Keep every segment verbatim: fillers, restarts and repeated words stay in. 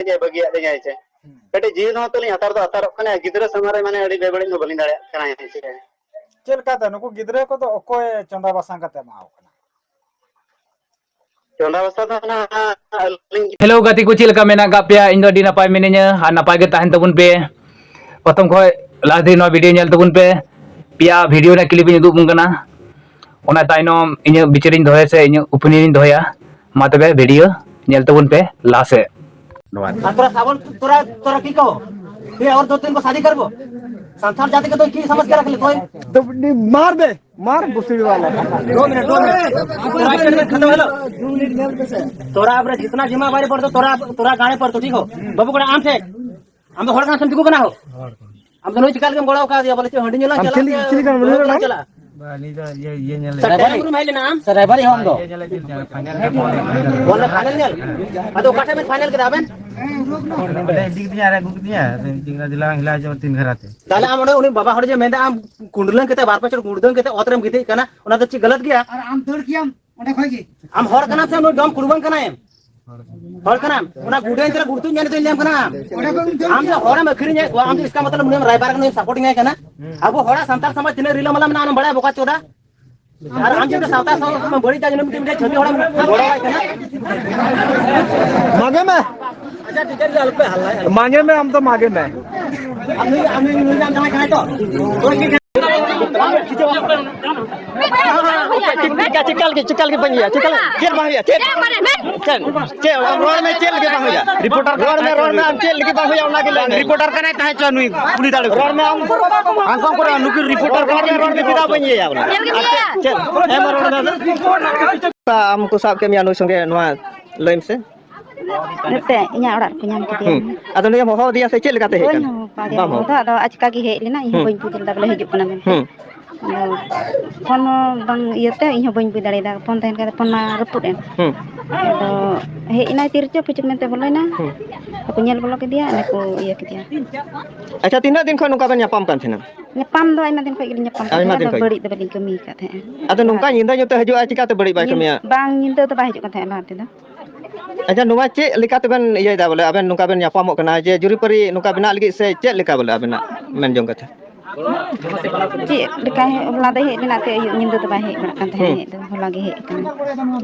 ᱞᱤᱧᱟᱭ, ᱵᱟᱹᱜᱤᱭᱟᱜ ᱞᱤᱧᱟᱭ ᱥᱮ᱾ ᱦᱩᱸ᱾ ᱠᱟᱹᱴᱤᱡ ᱡᱤᱣᱤ ᱦᱚᱸ ᱛᱟᱹᱞᱤᱧ ᱟᱛᱟᱨ ᱫᱚ ᱟᱛᱟᱨᱚᱜ ᱠᱟᱱᱟ, ᱜᱤᱫᱽᱨᱟᱹ ᱥᱟᱢᱟᱝ ᱨᱮ ᱢᱟᱱᱮ ᱟᱹᱰᱤ ᱵᱮᱵᱟᱹᱲᱤᱡ ᱦᱚᱸ ᱵᱟᱹᱞᱤᱧ ᱫᱟᱲᱮᱭᱟᱜ ᱠᱟᱱᱟ ᱦᱮᱸ ᱥᱮ᱾ ᱪᱮᱫ ᱞᱮᱠᱟᱛᱮ ᱱᱩᱠᱩ ᱜᱤᱫᱽᱨᱟᱹ ᱠᱚᱫᱚ ᱚᱠᱚᱭ ᱪᱚᱸᱫᱟ ᱵᱟᱥᱟᱝ ᱠᱟᱛᱮ ᱮᱢᱟᱣ ᱠᱚ ᱠᱟᱱᱟ? ᱪᱚᱸᱫᱟ ᱵᱟᱥᱟ ᱫᱚ ᱱᱟᱦᱟᱜ ᱟᱹᱞᱤᱧ ᱦᱮᱞᱳ ᱜᱟᱛᱮ ᱠᱚ, ᱪᱮᱫ ᱞᱮᱠᱟ ᱢᱮᱱᱟᱜ ᱟᱠᱟᱫ ᱯᱮᱭᱟ? ᱤᱧ ᱫᱚ ᱟᱹᱰᱤ ᱱᱟᱯᱟᱭ ᱢᱤᱱᱟᱹᱧᱟ ᱟᱨ ᱱᱟᱯᱟᱭ ᱜᱮ ᱛᱟᱦᱮᱱ ᱛᱟᱵᱚᱱ ᱯᱮ᱾ ᱯᱨᱚᱛᱷᱚᱢ ᱠᱷᱚᱱ ᱞᱟᱦᱟ ᱫᱷᱟᱹᱵᱤᱡ ᱱᱚᱣᱟ ᱵᱷᱤᱰᱤᱭᱳ ᱧᱮᱞ ᱛᱟᱵᱚᱱ ᱯᱮ᱾ ᱯᱮᱭᱟ ᱵᱷᱤᱰᱤᱭᱳ ᱨᱮᱱᱟᱜ ᱠᱞᱤᱯ ᱤᱧ ᱩᱫᱩᱜ ᱟᱵᱚᱱ ᱠᱟᱱᱟ, ᱚᱱᱟ ᱛᱟᱭᱱᱚᱢ ᱤᱧᱟᱹᱜ ᱵᱤᱪᱟᱹᱨᱤᱧ ᱫᱚᱦᱚᱭᱟ ᱥᱮ ᱤᱧᱟᱹᱜ ᱳᱯᱤᱱᱤᱭᱚᱱ ᱤᱧ ᱫᱚᱦᱚᱭᱟ᱾ ᱢᱟ ᱛᱚᱵᱮ ᱵᱷᱤᱰᱤᱭᱳ ᱧᱮᱞ ᱛᱟᱵᱚᱱ ᱯᱮ ᱞᱟᱦᱟ ᱥᱮᱫ᱾ ᱟᱨ ᱛᱳᱨᱟ ᱥᱟᱵᱚᱱ, ᱛᱳᱨᱟ, ᱛᱳᱨᱟ ᱠᱤ ᱠᱚ? ᱯᱷᱤᱨ ᱟᱣᱟᱨ ᱫᱳ ᱛᱤᱱ ᱠᱚ ᱥᱟᱫᱤ ᱠᱟᱨᱵᱳ? ᱥᱟᱱᱛᱟᱲ ᱡᱟᱹᱛᱤ ᱠᱚᱫᱚ ᱪᱮᱫ ᱥᱚᱢᱟᱡᱽ ᱠᱟᱱᱟ ᱠᱷᱟᱹᱞᱤ ᱠᱚᱭ? ᱫᱚ ᱢᱟᱨ ᱫᱮ, ᱢᱟᱨ ᱵᱩᱥᱲᱤ ᱣᱟᱞᱟ᱾ ᱫᱳ ᱢᱤᱱᱤᱴ, ᱫᱳ ᱢᱤᱱᱤᱴ᱾ ᱛᱳᱨᱟ ᱟᱵᱨᱮ ᱡᱤᱛᱱᱟ ᱡᱤᱢᱟᱣᱟᱨᱤ ᱯᱚᱲᱛᱚ, ᱛᱳᱨᱟ, ᱛᱳᱨᱟ ᱜᱟᱲᱮ ᱯᱚᱲᱛᱚ, ᱴᱷᱤᱠ ᱦᱳ? ᱵᱟᱹᱵᱩ ᱠᱚᱲᱟ, ᱟᱢ ᱴᱷᱮᱱ᱾ ᱟᱢ ᱫᱚ ᱦᱚᱲ ᱠᱟᱱᱟᱢ ᱥᱮᱢ ᱫᱤᱠᱩ ᱠᱟᱱᱟ ᱦᱳ? ᱟᱢ ᱫᱚ ᱱᱩᱭ ᱪᱤᱠᱟ ᱞᱟᱹᱜᱤᱫ ᱮᱢ ᱜᱚᱲᱚ ᱟᱠᱟᱫᱮᱭᱟ? ᱵᱚᱞᱮ ᱪᱮᱫ ᱦᱟᱺᱰᱤ ᱧᱩ ᱞᱟᱝ ᱟᱢ ᱪᱟᱞᱟᱜ ᱪᱮᱫ ᱞᱟᱹᱜᱤᱫ, ᱥᱮ ᱪᱮᱫ ᱞᱟᱹᱜᱤᱫ ᱮᱢ ᱵᱚᱞᱮ ᱨᱩᱣᱟᱹᱲ ᱞᱟᱝ ᱞᱟᱝ ᱪᱟᱞᱟᱜᱼᱟ? ᱵᱟ, ᱟᱹᱞᱤᱧ ᱫᱚ ᱤᱭᱟᱹ, ᱤᱭᱟᱹ ᱧᱮᱞ ᱥᱮ ᱞᱟᱹᱜᱤᱫ᱾ ᱴᱟᱭᱤᱢ ᱨᱩᱢ ᱦᱮᱡ ᱞᱮᱱᱟ ᱟᱢ? ᱥᱮ ᱨᱟᱭᱵᱟᱨᱤ ᱦᱚᱸ ᱟᱢ ᱫᱚ? ᱤᱭᱟᱹ ᱧᱮᱞ ᱞᱟᱹᱜᱤᱫ, ᱯᱷᱟᱭᱱᱮᱞ ᱧᱮᱞ ᱞᱟᱹᱜᱤᱫ᱾ ᱵᱚᱞᱮ ᱯᱷᱟᱭᱱᱮᱞ ᱧᱮᱞ? ᱟᱫᱚ ᱚᱠᱟ ᱴᱷᱮᱱ ᱵᱮᱱ ᱯᱷᱟᱭᱱᱮᱞ ᱠᱮᱫᱟ ᱟᱵᱮᱱ? ᱚᱸᱰᱮ ᱤᱫᱤ ᱠᱤᱫᱤᱧᱟ ᱟᱨ ᱟᱹᱜᱩ ᱠᱤᱫᱤᱧᱟ, ᱟᱫᱚ ᱤᱧ ᱫᱚ ᱞᱟᱝ ᱦᱤᱞᱟ ᱡᱚᱢ ᱛᱤᱱ ᱜᱷᱟᱨᱟ ᱛᱮ᱾ ᱛᱟᱦᱞᱮ ᱟᱢ ᱚᱸᱰᱮ ᱩᱱᱤ ᱵᱟᱵᱟ ᱦᱚᱲ ᱡᱮ ᱢᱮᱱᱫᱟ ᱟᱢ ᱠᱩᱸᱰᱞᱟᱹᱝ ᱠᱟᱛᱮ ᱵᱟᱨ ᱯᱮ ᱪᱚᱲ ᱜᱩᱲᱫᱟᱹᱝ ᱠᱟᱛᱮ ᱚᱛ ᱨᱮᱢ ᱜᱤᱛᱤᱡ ᱠᱟᱱᱟ, ᱚᱱᱟ ᱫᱚ ᱪᱮᱫ ᱜᱟᱞᱟᱛ ᱜᱮᱭᱟ? ᱟᱨ ᱟᱢ ᱫᱟᱹᱲ ᱠᱮᱭᱟᱢ ᱚᱸᱰᱮ ᱠᱷᱚᱡ ᱜᱮ᱾ ᱟᱢ ᱦᱚᱲ ᱠᱟᱱᱟᱢ ᱥᱮ ᱱᱩᱭ ᱰᱚᱢ ᱠᱩᱲᱵᱟᱝ ᱠᱟᱱᱟᱭ? ᱦᱚᱲ ᱠᱟᱱᱟᱢ? ᱚᱱᱟ ᱜᱩᱰᱟᱹ ᱮᱱᱛᱮ ᱜᱩᱲᱛᱩᱧ ᱧᱮᱞ ᱫᱚᱧ ᱞᱟᱹᱭᱟᱢ ᱠᱟᱱᱟ᱾ ᱚᱸᱰᱮ ᱠᱷᱚᱡ ᱜᱮᱢ ᱫᱟᱹᱲ ᱟᱢ ᱫᱚ ᱠᱮᱭᱟ᱾ ᱦᱚᱲᱮᱢ ᱟᱹᱠᱷᱨᱤᱧᱮᱫ ᱠᱚᱣᱟ, ᱟᱢ ᱫᱚ ᱤᱥᱠᱟ ᱢᱚᱛᱞᱚᱵ ᱱᱩᱭᱮᱢ ᱨᱟᱭᱵᱟᱨ ᱠᱟᱱᱟ, ᱱᱩᱭᱮᱢ ᱥᱟᱯᱳᱨᱴᱤᱝ ᱟᱭ ᱠᱟᱱᱟ᱾ ᱟᱵᱚ ᱦᱚᱲᱟᱜ ᱥᱟᱱᱛᱟᱲ ᱥᱚᱢᱟᱡᱽ ᱛᱤᱱᱟᱹᱜ ᱨᱤᱞᱟᱹᱢᱟᱞᱟ ᱢᱮᱱᱟᱜᱼᱟ, ᱚᱱᱟᱢ ᱵᱟᱲᱟᱭᱟ ᱵᱚᱠᱟ ᱪᱳᱫᱟ? ᱟᱨ ᱟᱢ ᱡᱩᱫᱤ ᱥᱟᱶᱛᱟ ᱥᱚᱢᱟᱡᱽ ᱵᱟᱹᱲᱤᱡ ᱫᱟ, ᱡᱩᱫᱤ ᱢᱤᱫᱴᱤᱡ ᱪᱷᱟᱹᱛᱤᱠ ᱦᱚᱲᱮᱢ ᱜᱚᱲᱚᱣᱟᱭ ᱠᱟᱱᱟ᱾ ᱢᱟᱜᱮ ᱢᱮ᱾ ᱟᱪᱪᱷᱟ, ᱴᱤᱪᱟᱨ ᱜᱮ ᱟᱞᱚᱯᱮ ᱦᱟᱞᱞᱟᱭᱟ᱾ ᱢᱟᱜᱮ ᱢᱮ, ᱟᱢ ᱫᱚ ᱢᱟᱜᱮ ᱢᱮ᱾ ᱟᱢ ᱱᱩᱭ, ᱟᱢ ᱱᱩᱭ, ᱱᱩᱭ ᱟᱢ ᱡᱟᱶᱟᱭ ᱠᱟᱱᱟᱭ ᱛᱚ? ᱪᱮᱠᱟᱞ ᱜᱮ, ᱪᱮᱠᱟᱞ ᱜᱮ ᱵᱟᱝ ᱦᱩᱭᱩᱜᱼᱟ, ᱪᱮᱠᱟᱞ ᱜᱮ᱾ ᱪᱮᱫ ᱵᱟᱝ ᱦᱩᱭᱩᱜᱼᱟ? ᱪᱮᱫ? ᱪᱮᱫ? ᱟᱢ ᱨᱚᱲ ᱢᱮ, ᱪᱮᱫ ᱞᱟᱹᱜᱤᱫ ᱵᱟᱝ ᱦᱩᱭᱩᱜᱼᱟ? ᱨᱤᱯᱳᱨᱴᱟᱨ ᱨᱚᱲ ᱢᱮ, ᱨᱚᱲ ᱢᱮ, ᱟᱢ ᱪᱮᱫ ᱞᱟᱹᱜᱤᱫ ᱵᱟᱝ ᱦᱩᱭᱩᱜᱼᱟ ᱚᱱᱟ ᱜᱮ ᱞᱟᱹᱭ ᱢᱮ᱾ ᱨᱤᱯᱳᱨᱴᱟᱨ ᱠᱟᱱᱟᱭ ᱛᱟᱦᱮᱸ ᱦᱚᱪᱚ ᱱᱩᱭ ᱠᱩᱞᱤ ᱫᱟᱲᱮ ᱠᱚᱣᱟ᱾ ᱨᱚᱲ ᱢᱮ ᱟᱢ᱾ ᱟᱢ ᱠᱚᱢ ᱠᱚᱨᱮ ᱱᱩᱠᱤᱱ ᱨᱤᱯᱳᱨᱴᱟᱨ ᱠᱚ ᱨᱚᱲ ᱢᱮ, ᱨᱚᱲ ᱢᱮ, ᱪᱮᱫᱟᱜ ᱵᱟᱹᱧ ᱤᱭᱟᱹᱭᱟ ᱵᱚᱞᱮ? ᱟᱨ ᱪᱮᱫ, ᱪᱮᱫ? ᱦᱮᱸ, ᱢᱟ ᱨᱚᱲ ᱢᱮ ᱟᱫᱚ᱾ ᱟᱢ ᱠᱚ ᱥᱟᱵ ᱠᱮᱫ ᱢᱮᱭᱟ ᱱᱩᱭ ᱥᱚᱸᱜᱮ, ᱱᱚᱣᱟ ᱞᱟᱹᱭ ᱢᱮᱥᱮ᱾ ᱱᱚᱛᱮ ᱤᱧᱟᱹᱜ ᱚᱲᱟᱜ ᱨᱮᱠᱚ ᱧᱟᱢ ᱠᱮᱫᱮᱭᱟ᱾ ᱦᱩᱸ᱾ ᱟᱫᱚ ᱱᱩᱭᱮᱢ ᱦᱚᱦᱚ ᱟᱫᱮᱭᱟ ᱥᱮ ᱪᱮᱫ ᱞᱮᱠᱟᱛᱮ ᱦᱮᱡ ᱵᱟᱹᱧ ᱠᱟᱱᱟ? ᱦᱚᱦᱚ ᱟᱠᱟᱫᱮᱭᱟ, ᱵᱟᱢ ᱦᱚᱦᱚ ᱦᱚᱦᱚ᱾ ᱫᱚ, ᱟᱫᱚ ᱟᱪᱠᱟ ᱜᱮ ᱦᱮᱡ ᱞᱮᱱᱟ, ᱤᱧ ᱦᱚᱸ ᱦᱩᱸ᱾ ᱵᱟᱹᱧ ᱵᱩᱡᱽ ᱞᱮᱫᱟ ᱵᱚᱞᱮ ᱦᱤᱡᱩᱜ ᱠᱟᱱᱟ ᱢᱮᱱᱛᱮ᱾ ᱦᱩᱸ᱾ ᱟᱫᱚ ᱯᱷᱳᱱ ᱦᱚᱸ ᱵᱟᱝ ᱤᱭᱟᱹᱛᱮ ᱤᱧ ᱦᱚᱸ ᱵᱟᱹᱧ ᱵᱩᱡᱽ ᱫᱟᱲᱮᱭᱟᱫᱟ, ᱯᱷᱳᱱ ᱛᱟᱦᱮᱱ ᱠᱷᱟᱡ ᱫᱚ ᱯᱷᱳᱱ ᱢᱟ ᱨᱟᱹᱯᱩᱫ ᱮᱱ᱾ ᱦᱩᱸ᱾ ᱟᱫᱚ ᱦᱮᱡ ᱮᱱᱟᱭ ᱛᱤ ᱨᱮᱪᱚ ᱯᱷᱩᱪᱩᱠ ᱢᱮᱱᱛᱮ ᱵᱚᱞᱚᱭᱮᱱᱟ᱾ ᱦᱩᱸ᱾ ᱟᱨ ᱠᱚ ᱧᱮᱞ ᱵᱚᱞᱚ ᱠᱮᱫᱮᱭᱟ, ᱚᱸᱰᱮ ᱠᱚ ᱤᱭᱟᱹ ᱠᱮᱫᱮᱭᱟ᱾ ᱟᱪᱪᱷᱟ, ᱛᱤᱱᱟᱹᱜ ᱫᱤᱱ ᱠᱷᱚᱱ ᱱᱚᱝᱠᱟ ᱵᱮᱱ ᱧᱟᱯᱟᱢ ᱠᱟᱱ ᱛᱟᱦᱮᱱᱟ? ᱧᱟᱯᱟᱢ ᱫᱚ ᱟᱭᱢᱟ ᱫᱤᱱ ᱠᱷᱚᱱ ᱜᱮᱞᱤᱧ ᱧᱟᱯᱟᱢ ᱠᱟᱱ ᱟᱭᱢᱟ ᱛᱟᱦᱮᱸᱱᱟ, ᱫᱤᱱ ᱟᱫᱚ ᱠᱷᱚᱱ ᱜᱮ᱾ ᱵᱟᱹᱲᱤᱡ ᱫᱚ ᱵᱟᱹᱞᱤᱧ ᱠᱟᱹᱢᱤ ᱟᱠᱟᱫ ᱛᱟᱦᱮᱸᱱᱟ᱾ ᱟᱫᱚ ᱱᱚᱝᱠᱟ ᱞᱟᱦᱟ ᱧᱤᱫᱟᱹ ᱧᱩᱛᱟᱹ ᱦᱤᱡᱩᱜᱼᱟ, ᱪᱤᱠᱟᱹᱛᱮ ᱵᱟᱹᱲᱤᱡ ᱵᱟᱭ ᱧᱤᱫ-, ᱠᱟᱹᱢᱤᱭᱟ? ᱵᱟᱝ, ᱧᱤᱫᱟᱹ ᱫᱚ ᱵᱟᱭ ᱦᱤᱡᱩᱜ ᱠᱟᱱ ᱛᱟᱦᱮᱸᱫ ᱞᱟᱦᱟ ᱛᱮᱫᱚ᱾ ᱟᱪᱪᱷᱟ, ᱱᱚᱣᱟ ᱪᱮᱫ ᱞᱮᱠᱟ ᱛᱮᱵᱮᱱ ᱤᱭᱟᱹᱭᱮᱫᱟ, ᱵᱚᱞᱮ ᱟᱵᱮᱱ ᱱᱚᱝᱠᱟ ᱵᱮᱱ ᱧᱟᱯᱟᱢᱚᱜ ᱠᱟᱱᱟ ᱡᱮ ᱡᱩᱨᱤᱯᱟᱹᱨᱤ ᱱᱚᱝᱠᱟ ᱵᱮᱱᱟᱜ ᱞᱟᱹᱜᱤᱫ, ᱥᱮ ᱪᱮᱫ ᱞᱮᱠᱟ, ᱵᱚᱞᱮ ᱟᱵᱮᱱᱟᱜ ᱢᱮᱱ ᱡᱚᱝ ᱠᱟᱛᱷᱟ? ᱪᱮᱫ ᱞᱮᱠᱟ ᱦᱮᱡ, ᱦᱚᱞᱟ ᱫᱚᱭ ᱦᱮᱡ ᱞᱮᱱᱟ ᱛᱮ, ᱟᱹᱭᱩᱵ ᱧᱤᱫᱟᱹ ᱫᱚ ᱵᱟᱭ ᱦᱮᱡ ᱵᱟᱲᱟᱜ ᱠᱟᱱ ᱛᱟᱦᱮᱸᱫ, ᱦᱩᱸ᱾ ᱦᱮᱡ ᱫᱚ ᱦᱚᱞᱟ ᱜᱮ ᱦᱮᱡ ᱟᱠᱟᱱᱟ᱾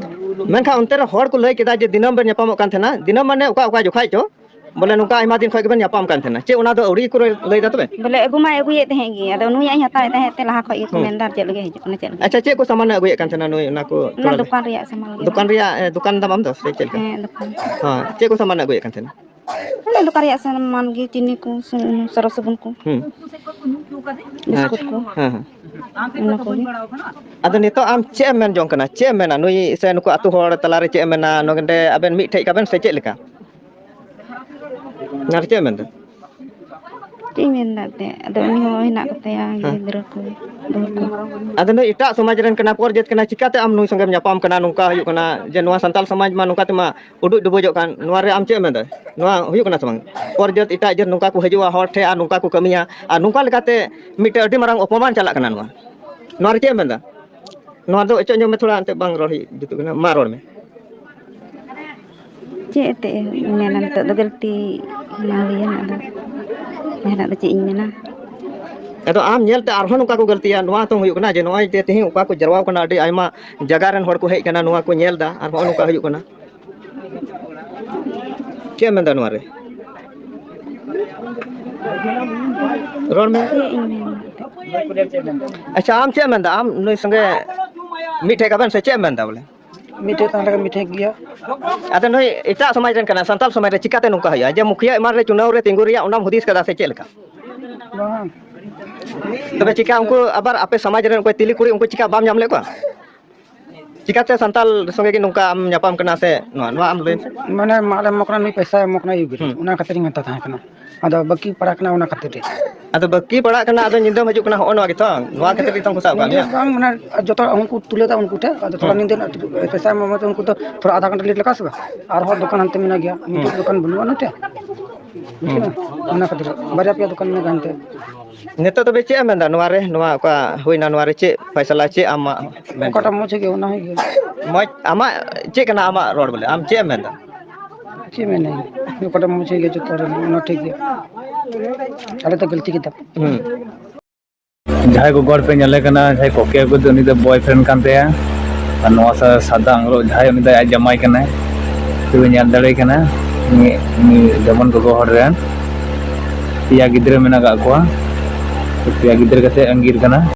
ᱢᱮᱱᱠᱷᱟᱱ ᱚᱱᱛᱮ ᱨᱮ ᱦᱚᱲ ᱠᱚ ᱞᱟᱹᱭ ᱠᱮᱫᱟ ᱡᱮ ᱫᱤᱱᱟᱹᱢ ᱵᱮᱱ ᱧᱟᱯᱟᱢᱚᱜ ᱠᱟᱱ ᱛᱟᱦᱮᱱᱟ, ᱫᱤᱱᱟᱹᱢ ᱢᱟᱱᱮ ᱚᱠᱟ ᱚᱠᱟ ᱡᱚᱠᱷᱟᱡ ᱪᱚ, ᱵᱚᱞᱮ ᱱᱚᱝᱠᱟ ᱟᱭᱢᱟ ᱫᱤᱱ ᱠᱷᱚᱡ ᱜᱮᱵᱮᱱ ᱧᱟᱯᱟᱢ ᱠᱟᱱ ᱛᱟᱦᱮᱱᱟ, ᱪᱮᱫ ᱚᱱᱟ ᱫᱚ ᱟᱹᱣᱲᱤ ᱠᱚ ᱞᱟᱹᱭ ᱮᱫᱟ ᱛᱚᱵᱮ? ᱵᱚᱞᱮ ᱟᱹᱜᱩ ᱢᱟᱭ ᱟᱹᱜᱩᱭᱮᱫ ᱛᱟᱦᱮᱸᱫ ᱜᱮ, ᱟᱫᱚ ᱱᱩᱭᱟᱜ ᱤᱧ ᱦᱟᱛᱟᱣᱮᱫ ᱛᱟᱦᱮᱸᱫ ᱛᱮ ᱞᱟᱦᱟ ᱠᱷᱚᱡ ᱜᱮᱠᱚ ᱦᱩᱸ᱾ ᱢᱮᱱᱫᱟ ᱪᱮᱫ ᱞᱟᱹᱜᱤᱫ ᱦᱤᱡᱩᱜ ᱠᱟᱱᱟ, ᱪᱮᱫ ᱞᱟᱹᱜᱤᱫ ᱟᱪᱪᱷᱟ, ᱪᱮᱫ ᱠᱚ ᱥᱟᱢᱟᱱ ᱮ ᱟᱹᱜᱩᱭᱮᱫ ᱠᱟᱱ ᱛᱟᱦᱮᱱᱟ ᱱᱩᱭ, ᱚᱱᱟ ᱠᱚ ᱚᱱᱟ ᱛᱷᱚᱲᱟ ᱞᱟᱹᱭ? ᱫᱚᱠᱟᱱ ᱨᱮᱭᱟᱜ ᱥᱟᱢᱟᱱ ᱜᱮ᱾ ᱫᱚᱠᱟᱱ ᱨᱮᱭᱟᱜ, ᱮ, ᱫᱚᱠᱟᱱ ᱫᱟᱢ ᱟᱢ ᱫᱚ ᱥᱮ ᱪᱮᱫ ᱞᱮᱠᱟ? ᱦᱮᱸ, ᱫᱚᱠᱟᱱ᱾ ᱦᱮᱸ, ᱪᱮᱫ ᱠᱚ ᱥᱟᱢᱟᱱ ᱮ ᱟᱹᱜᱩᱭᱮᱫ ᱠᱟᱱ ᱛᱟᱦᱮᱱᱟ? ᱚᱱᱟ ᱫᱚᱠᱟᱱ ᱨᱮᱭᱟᱜ ᱥᱟᱢᱟᱱ ᱜᱮ, ᱪᱤᱱᱤ ᱠᱚ, ᱥᱩᱱᱩᱢ, ᱥᱟᱨᱚ ᱥᱟᱵᱚᱱ ᱠᱚ, ᱦᱩᱸ᱾ ᱵᱤᱥᱠᱩᱴ ᱟᱪᱪᱷᱟ᱾ ᱠᱚ, ᱦᱮᱸ, ᱦᱮᱸ᱾ ᱚᱱᱟ ᱠᱚᱜᱮ᱾ ᱟᱫᱚ ᱱᱤᱛᱚᱜ ᱟᱢ ᱪᱮᱫ ᱮᱢ ᱢᱮᱱ ᱡᱚᱝ ᱠᱟᱱᱟ? ᱪᱮᱫ ᱮᱢ ᱢᱮᱱᱟ ᱱᱩᱭ ᱥᱮ ᱱᱩᱠᱩ ᱟᱹᱛᱩ ᱦᱚᱲ ᱛᱟᱞᱟᱨᱮ ᱪᱮᱫ ᱮᱢ ᱢᱮᱱᱟ? ᱱᱚᱰᱮ ᱟᱵᱮᱱ ᱢᱤᱫ ᱴᱷᱮᱡ ᱠᱟᱵᱮᱱ ᱥᱮ ᱪᱮᱫ ᱞᱮᱠᱟ? ᱚᱱᱟ ᱨᱮ ᱪᱮᱫ ᱮᱢ ᱢᱮᱱᱫᱟ? ᱪᱮᱫ ᱤᱧ ᱢᱮᱱᱫᱟ ᱮᱱᱛᱮᱫ? ᱟᱫᱚ ᱩᱱᱤ ᱦᱚᱸ ᱦᱮᱱᱟᱜ ᱠᱚᱛᱟᱭᱟ ᱦᱮᱸ᱾ ᱜᱤᱫᱽᱨᱟᱹ ᱠᱚ, ᱵᱟᱹᱦᱩ ᱠᱚ᱾ ᱟᱫᱚ ᱱᱩᱭ ᱮᱴᱟᱜ ᱥᱚᱢᱟᱡᱽ ᱨᱮᱱ ᱠᱟᱱᱟ, ᱯᱚᱨ ᱡᱟᱹᱛ ᱠᱟᱱᱟ, ᱪᱤᱠᱟᱛᱮ ᱟᱢ ᱱᱩᱭ ᱥᱚᱸᱜᱮᱢ ᱧᱟᱯᱟᱢ ᱠᱟᱱᱟ? ᱱᱚᱝᱠᱟ ᱦᱩᱭᱩᱜ ᱠᱟᱱᱟ ᱡᱮ ᱱᱚᱣᱟ ᱥᱟᱱᱛᱟᱞ ᱥᱚᱢᱟᱡᱽ ᱢᱟ ᱱᱚᱝᱠᱟ ᱛᱮᱢᱟ ᱩᱰᱩᱡ ᱰᱩᱵᱩᱡᱚᱜ ᱠᱟᱱ, ᱱᱚᱣᱟ ᱨᱮ ᱟᱢ ᱪᱮᱫ ᱮᱢ ᱢᱮᱱᱫᱟ? ᱱᱚᱣᱟ ᱦᱩᱭᱩᱜ ᱠᱟᱱᱟ ᱥᱮ ᱵᱟᱝ? ᱯᱚᱨ ᱡᱟᱹᱛ, ᱮᱴᱟᱜ ᱡᱟᱹᱛ ᱱᱚᱝᱠᱟ ᱠᱚ ᱦᱤᱡᱩᱜᱼᱟ ᱦᱚᱲ ᱴᱷᱮᱱ ᱟᱨ ᱱᱚᱝᱠᱟ ᱠᱚ ᱠᱟᱹᱢᱤᱭᱟ, ᱟᱨ ᱱᱚᱝᱠᱟ ᱞᱮᱠᱟᱛᱮ ᱢᱤᱫᱴᱮᱱ ᱟᱹᱰᱤ ᱢᱟᱨᱟᱝ ᱚᱯᱚᱢᱟᱱ ᱪᱟᱞᱟᱜ ᱠᱟᱱᱟ ᱱᱚᱣᱟ᱾ ᱱᱚᱣᱟ ᱨᱮ ᱪᱮᱫ ᱮᱢ ᱢᱮᱱᱫᱟ? ᱱᱚᱣᱟ ᱫᱚ ᱚᱪᱚᱜ ᱧᱚᱜ ᱢᱮ ᱛᱷᱚᱲᱟ, ᱮᱱᱛᱮᱫ ᱵᱟᱝ ᱨᱚᱲ ᱦᱩᱭᱩᱜ ᱡᱩᱛᱩᱜ ᱠᱟᱱᱟ, ᱢᱟ ᱨᱚᱲ ᱢᱮ᱾ ᱪᱮᱫ ᱮᱱᱛᱮᱫ ᱢᱮᱱᱟ, ᱱᱤᱛᱚᱜ ᱫᱚ ᱜᱟᱹᱞᱛᱤ ᱢᱟ ᱦᱩᱭᱮᱱ, ᱟᱫᱚ ᱡᱟᱦᱟᱱᱟᱜ ᱫᱚ ᱪᱮᱫ ᱤᱧ ᱢᱮᱱᱟ᱾ ᱟᱫᱚ ᱟᱢ ᱧᱮᱞᱛᱮ ᱟᱨᱦᱚᱸ ᱱᱚᱝᱠᱟ ᱠᱚ ᱜᱟᱹᱞᱛᱤᱭᱟ, ᱱᱚᱣᱟ ᱦᱚᱸᱛᱚ ᱦᱩᱭᱩᱜ ᱠᱟᱱᱟ ᱡᱮ ᱱᱚᱜᱼᱚᱭ ᱡᱮ ᱛᱮᱦᱮᱧ ᱚᱠᱟ ᱠᱚ ᱡᱟᱨᱣᱟ ᱠᱟᱱᱟ, ᱟᱹᱰᱤ ᱟᱭᱢᱟ ᱡᱟᱭᱜᱟ ᱨᱮᱱ ᱦᱚᱲ ᱠᱚ ᱦᱮᱡ ᱠᱟᱱᱟ, ᱱᱚᱣᱟ ᱠᱚ ᱧᱮᱞ ᱮᱫᱟ ᱟᱨ ᱱᱚᱜᱼᱚ ᱱᱚᱝᱠᱟ ᱦᱩᱭᱩᱜ ᱠᱟᱱᱟ᱾ ᱪᱮᱫ ᱮᱢ ᱢᱮᱱᱫᱟ ᱱᱚᱣᱟ ᱨᱮ? ᱨᱚᱲ ᱢᱮ᱾ ᱪᱮᱫ ᱤᱧ ᱢᱮᱱᱟ? ᱟᱪᱪᱷᱟ, ᱟᱢ ᱪᱮᱫ ᱮᱢ ᱢᱮᱱᱫᱟ? ᱟᱢ ᱱᱩᱭ ᱥᱚᱸᱜᱮ ᱢᱤᱫᱴᱷᱮᱡ ᱠᱟᱵᱮᱱ ᱥᱮ ᱪᱮᱫ ᱮᱢ ᱢᱮᱱᱫᱟ ᱵᱚᱞᱮ? ᱢᱤᱫᱴᱷᱮᱡ ᱛᱟᱦᱮᱸ ᱞᱮᱠᱷᱟᱱ ᱢᱤᱫᱴᱷᱮᱡ ᱜᱮᱭᱟ᱾ ᱟᱫᱚ ᱱᱩᱭ ᱮᱴᱟᱜ ᱥᱚᱢᱟᱡᱽ ᱨᱮᱱ ᱠᱟᱱᱟ, ᱥᱟᱱᱛᱟᱞ ᱥᱚᱢᱟᱡᱽ ᱨᱮ ᱪᱤᱠᱟᱛᱮ ᱱᱚᱝᱠᱟ ᱦᱩᱭᱩᱜᱼᱟ ᱡᱮ ᱢᱩᱠᱷᱤᱭᱟᱹ ᱮᱢᱟᱱ ᱨᱮ ᱪᱩᱱᱟᱣ ᱨᱮ ᱛᱤᱸᱜᱩ ᱨᱮᱭᱟᱜ ᱚᱱᱟᱢ ᱦᱩᱫᱤᱥ ᱠᱟᱫᱟ ᱥᱮ ᱪᱮᱫ ᱞᱮᱠᱟ? ᱵᱟᱝ᱾ ᱛᱚᱵᱮ ᱪᱤᱠᱟ ᱩᱱᱠᱩ ᱟᱵᱟᱨ ᱟᱯᱮ ᱥᱚᱢᱟᱡᱽ ᱨᱮᱱ ᱚᱠᱚᱭ ᱛᱤᱞᱤ ᱠᱩᱲᱤ ᱩᱱᱠᱩ ᱪᱤᱠᱟ ᱵᱟᱢ ᱧᱟᱢ ᱞᱮᱫ ᱠᱚᱣᱟ? ᱪᱤᱠᱟᱛᱮ ᱥᱟᱱᱛᱟᱞ ᱥᱚᱸᱜᱮ ᱜᱮ ᱱᱚᱝᱠᱟ ᱟᱢ ᱧᱟᱯᱟᱢ ᱠᱟᱱᱟ ᱥᱮ ᱱᱚᱣᱟ, ᱱᱚᱣᱟ ᱟᱢ ᱞᱟᱹᱭ ᱢᱮ? ᱢᱟᱱᱮ ᱢᱟᱞ ᱮᱢᱚᱜ ᱠᱟᱱᱟ, ᱱᱩᱭ ᱯᱚᱭᱥᱟᱭ ᱮᱢᱚᱜ ᱠᱟᱱᱟ, ᱤᱭᱟᱹ ᱜᱮ᱾ ᱦᱩᱸ᱾ ᱚᱱᱟ ᱠᱷᱟᱹᱛᱤᱨ ᱤᱧ ᱢᱮᱛᱟ ᱛᱟᱦᱮᱸ ᱠᱟᱱᱟ᱾ ᱟᱫᱚ ᱵᱟᱹᱠᱤ ᱯᱟᱲᱟᱜ ᱠᱟᱱᱟ, ᱚᱱᱟ ᱠᱷᱟᱹᱛᱤᱨ ᱛᱮ᱾ ᱟᱫᱚ ᱵᱟᱹᱠᱤ ᱯᱟᱲᱟᱜ ᱠᱟᱱᱟ, ᱟᱫᱚ ᱧᱤᱫᱟᱹᱢ ᱦᱤᱡᱩᱜ ᱠᱟᱱᱟ, ᱦᱚᱸᱜᱼᱚ ᱱᱚᱣᱟ ᱜᱮᱛᱚ, ᱱᱚᱣᱟ ᱠᱷᱟᱹᱛᱤᱨ ᱜᱮᱛᱚ ᱩᱱᱠᱩ ᱥᱟᱵ ᱠᱟᱜ ᱧᱤᱫᱟᱹ ᱢᱮᱭᱟ᱾ ᱵᱟᱝ, ᱢᱟᱱᱮ ᱡᱚᱛᱚ ᱩᱱᱠᱩ ᱛᱩᱞᱟᱹᱣ ᱫᱟ ᱩᱱᱠᱩ ᱴᱷᱮᱱ, ᱟᱫᱚ ᱛᱷᱚᱲᱟ ᱦᱩᱸ᱾ ᱧᱤᱫᱟᱹ ᱯᱚᱭᱥᱟ ᱮᱢ ᱮᱢᱟ ᱩᱱᱠᱩ ᱫᱚ ᱛᱷᱚᱲᱟ ᱟᱫᱷᱟ ᱜᱷᱚᱱᱴᱟ ᱞᱮᱴ ᱞᱮᱠᱟ ᱥᱮ ᱵᱟᱝ? ᱟᱨᱦᱚᱸ ᱫᱚᱠᱟᱱ ᱦᱟᱱᱛᱮ ᱢᱮᱱᱟᱜ ᱜᱮᱭᱟ, ᱢᱤᱫᱴᱮᱡ ᱦᱩᱸ᱾ ᱫᱚᱠᱟᱱ ᱵᱟᱹᱱᱩᱜᱼᱟ ᱱᱚᱛᱮ᱾ ᱵᱩᱡᱷᱟᱹᱣ ᱦᱩᱸ᱾ ᱠᱮᱫᱟ? ᱚᱱᱟ ᱠᱷᱟᱹᱛᱤᱨ ᱵᱟᱨᱭᱟ ᱯᱮᱭᱟ ᱫᱚᱠᱟᱱ ᱢᱮᱱᱟᱜ ᱜᱮᱭᱟ ᱦᱟᱱᱛᱮ᱾ ᱱᱤᱛᱚᱜ ᱛᱚᱵᱮ ᱪᱮᱫ ᱮᱢ ᱢᱮᱱᱫᱟ ᱱᱚᱣᱟ ᱨᱮ? ᱱᱚᱣᱟ ᱚᱠᱟ ᱦᱩᱭᱱᱟ, ᱱᱚᱣᱟ ᱨᱮ ᱪᱮᱫ ᱯᱷᱟᱭᱥᱟᱞᱟ, ᱪᱮᱫ ᱟᱢᱟᱜ ᱢᱮᱱ? ᱚᱠᱟᱴᱟᱜ ᱢᱚᱡᱽ ᱦᱩᱭᱩᱜ ᱜᱮ, ᱚᱱᱟ ᱦᱩᱭᱩᱜ ᱜᱮ᱾ ᱢᱚᱡᱽ, ᱟᱢᱟᱜ ᱪᱮᱫ ᱠᱟᱱᱟ ᱟᱢᱟᱜ ᱨᱚᱲ ᱵᱚᱞᱮ? ᱟᱢ ᱪᱮᱫ ᱮᱢ ᱢᱮᱱᱫᱟ? ᱪᱮᱫ ᱢᱮᱱᱟᱭ? ᱚᱠᱟᱴᱟᱜ ᱢᱚᱡᱽ ᱦᱩᱭᱩᱜ ᱜᱮᱭᱟ, ᱡᱚᱛᱚ ᱦᱚᱲ ᱚᱱᱟ ᱴᱷᱤᱠ ᱜᱮᱭᱟ᱾ ᱟᱞᱮ ᱫᱚ ᱜᱟᱹᱞᱛᱤ ᱠᱮᱫᱟ᱾ ᱦᱩᱸ᱾ ᱡᱟᱦᱟᱸᱭ ᱜᱚᱜᱚ ᱦᱚᱲ ᱯᱮ ᱧᱮᱞᱮ ᱠᱟᱱᱟ, ᱡᱟᱦᱟᱸᱭ ᱠᱚᱠᱮ ᱟᱹᱜᱩ ᱫᱚ, ᱩᱱᱤ ᱫᱚ boyfriend ᱠᱟᱱ ᱛᱟᱭᱟ᱾ ᱟᱨ ᱱᱚᱣᱟ ᱥᱟ-, ᱥᱟᱫᱟ ᱟᱝᱨᱚᱵ ᱡᱟᱦᱟᱸᱭ, ᱩᱱᱤ ᱫᱚ ᱟᱡ ᱡᱟᱢᱟᱭ ᱠᱟᱱᱟᱭ᱾ ᱛᱚᱵᱮ ᱧᱮᱞ ᱫᱟᱲᱮ ᱠᱟᱱᱟ, ᱩᱱᱤ, ᱩᱱᱤ ᱡᱮᱢᱚᱱ ᱜᱚᱜᱚ ᱦᱚᱲ ᱨᱮᱱ ᱯᱮᱭᱟ ᱜᱤᱫᱽᱨᱟᱹ ᱢᱮᱱᱟᱜ ᱠᱟᱜ ᱠᱚᱣᱟ᱾ ᱯᱮᱭᱟ ᱜᱤᱫᱽᱨᱟᱹ ᱠᱟᱛᱮ ᱟᱸᱜᱤᱨ ᱠᱟᱱᱟ᱾